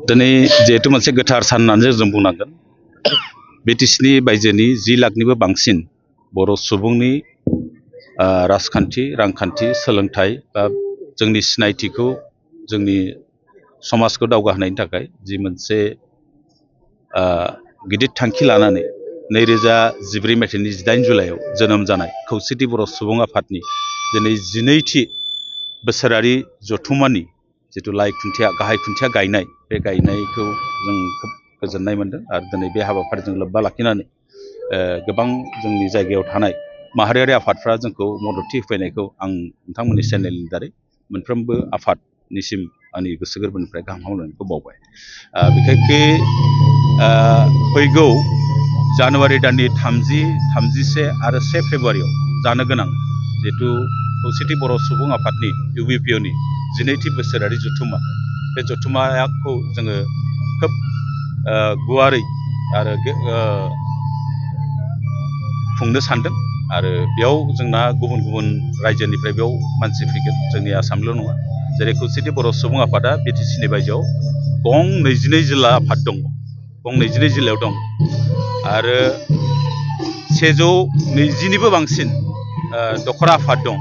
दिनै जिहेतु मोनसे गोथार सान होननानै जों बुंनांगोन बिटिसिनि बायजोनि 10 लाखनिबो बांसिन बर' सुबुंनि राजखान्थि रांखान्थि सोलोंथाइ बा जोंनि सिनायथिखौ जोंनि समाजखौ दावगाहोनायनि थाखाय जि मोनसे गिदिर थांखि लानानै 2014 मायथाइनि 18 जुलाइआव जोनोम जानाय खौसेथि बर' सुबुं आफादनि दिनै 12थि बोसोरारि जथुम्मानि जिथु गाहाय खुन्थिया गायनाय बे गायनायखौ जों खोब गोजोननाय मोनदों आरो दिनै बे हाबाफारिजों लोब्बा लाखिनानै गोबां जोंनि जायगायाव थानाय माहारियारि आफादफ्रा जोंखौ मददथि होफैनायखौ आं नोंथांमोननि चेनेलनि दारै मोनफ्रोमबो आफादनिसिम आंनि गोसो गोरबोनिफ्राय गाहाम हामलायनायखौ बावबाय। बिखेखकै फैगौ जानुवारि दाननि 30, 31 आरो 1 फेब्रुवारियाव जानो गोनां जिहेतु खौसेथि बर' सुबुं आफादनि UBPOनि 12थि बोसोरारि जथुम्मा बे जथुम्माखौ जोङो खोब गुवारै आरो खुंनो सानदों आरो बेयाव जोंना गुबुन गुबुन रायजोनिफ्राय बेयाव मानसि फैगोन जोंनि आसामल' नङा जेरै खौसेथि बर' सुबुं आफादा बिटिसिनि बायजोआव गं 22 जिल्ला आफाद दं गं 22 जिल्लायाव दं आरो 120निबो बांसिन दखरा आफाद दं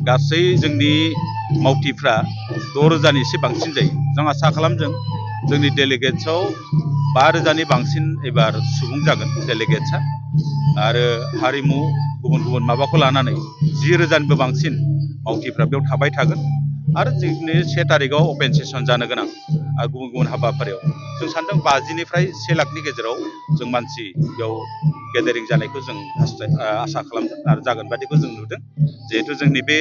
गासै जोंनि मावथिफ्रा 6,000नि एसे बांसिन जायो जों आसा खालामदों जोंनि डेलिगेट्सआव 5,000नि बांसिन एबार सुबुं जागोन डेलिगेट्सआ आरो हारिमु गुबुन गुबुन माबाखौ लानानै 10,000निबो बांसिन मावथिफ्रा बेयाव थाबाय थागोन आरो जोंनि 1 तारिखआव अपेन सेसन जानो गोनां आरो गुबुन गुबुन हाबाफारियाव जों सानदों 50निफ्राय 1 लाखनि गेजेराव जों मानसि बेयाव गेदारिं जानायखौ जों आसा खालामदों आरो जागोन बादिखौ जों नुदों जिहेतु जोंनि बे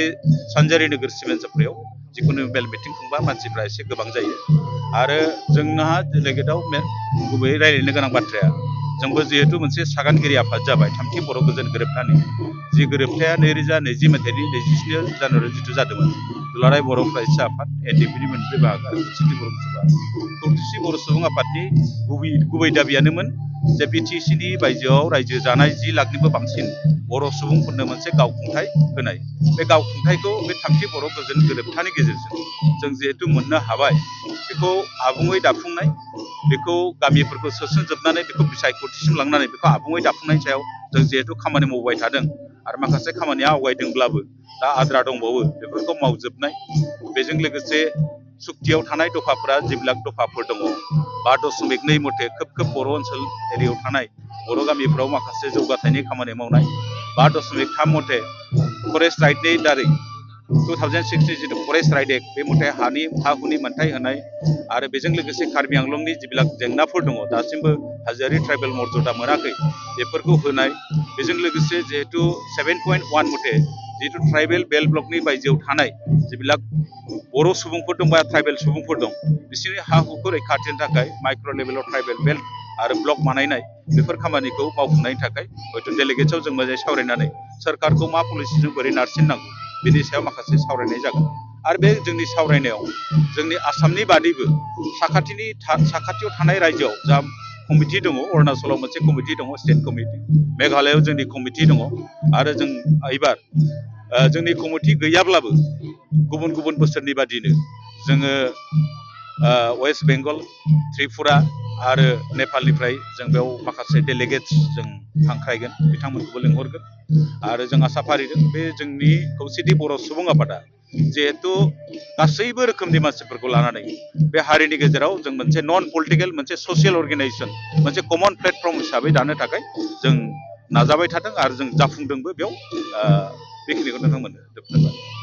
सानजारि नोगोर सिमेन्ट सापरियाव जिखुनु मेल मिटिं खुंबा मानसिफ्रा एसे गोबां जायो आरो जोंहा डेलिगेटआव गुबैयै रायज्लायनो गोनां बाथ्राया जोंबो जिहेतु मोनसे सागानगिरि आफाद जाबाय 3थि बर' गोजोन गोरोबथानि जि गोरोबथाया 2020 मायथाइनि 27 जानुवारियाव जिथु जादोंमोन दुलाराय बर' फरायसा आफाद NDPनि मोनब्रै बाहागो आरो खौसेथि बर' सुबुं आफादनि गुबै दाबियानोमोन जे बिटिसिनि बायजोआव रायजो जानाय 10 लाखनिबो बांसिन बर' सुबुंफोरनो मोनसे गावखुंथाय होनाय बे गावखुंथायखौ बे 3थि बर' गोजोन गोरोबथानि गेजेरजों जों जिहेतु मोननो हाबाय बेखौ आबुङै दाफुंनाय बेखौ गामिफोरखौ सोसनजोबनानै बेखौ बिसायख'थिसिम लांनानै बेखौ आबुङै दाफुंनायनि सायाव जों जिहेतु खामानि मावबाय थादों आरो माखासे खामानिया आवगायदोंब्लाबो दा आद्रा दंबावो बेफोरखौ मावजोबनाय बेजों लोगोसे सुक्तियाव थानाय दफाफोरा जिबिलाक दफाफोर दङ 5.2 मथे खोब बर' ओनसोल एरियायाव थानाय बर' गामिफ्राव माखासे जौगाथायनि खामानि मावनाय 5.3 मथे फरेस्ट राइटनि दारै 2006नि जिथु फरेस्ट राइट एक्ट बे मथे हा हुनि मोनथाय होनाय आरो बेजों लोगोसे कार्बि आंलंनि जिबिलाक जेंनाफोर दङ दासिमबो हाजोआरि ट्राइबेल मर्यादा मोनाखै बेफोरखौ होनाय बेजों लोगोसे जिहेतु 7.1 मथे जिहेतु ट्राइबेल बेल्ट ब्लकनि बायजोआव थानाय जिबिलाक बर' सुबुंफोर दं बा ट्राइबेल सुबुंफोर दं बिसोरनि हा हुखौ रैखाथिनि थाखाय माइक्र' लेभेलाव ट्राइबेल बेल्ट आरो ब्लक बानायनाय बेफोर खामानिखौ मावफुंनायनि थाखाय हयथ' डेलिगेट्सआव जों मोजाङै सावरायनानै सोरखारखौ मा पलिसिजों बोरै नारसिननांगौ बेनि सायाव माखासे सावरायनाय जागोन आरो बे जोंनि सावरायनायाव जोंनि आसामनि बादैबो साखाथियाव थानाय रायजोआव जा कमिटि दङ अरुणाचलाव मोनसे कमिटि दङ स्टेट कमिटि मेघालयआव जोंनि कमिटि दङ आरो जों एबार जोंनि कमिटि गैयाब्लाबो गुबुन गुबुन बोसोरनि बादिनो जोङो वेस्ट बेंगल त्रिपुरा आरो नेपालनिफ्राय जों बेयाव माखासे डेलिगेट्स जों हांख्रायगोन बिथांमोनखौबो लिंहरगोन आरो जों आसा फारिदों बे जोंनि खौसेथि बर' सुबुं आफादा जिहेतु गासैबो रोखोमनि मानसिफोरखौ लानानै बे हारिनि गेजेराव जों मोनसे नन पलिटिकेल मोनसे ससियेल अर्गेनाइजेसन मोनसे कमन प्लेटफर्म हिसाबै दानो थाखाय जों नाजाबाय थादों आरो जों जाफुंदोंबो बेयाव बेखिनिखौ नोंथांमोननो जोबथारबाय।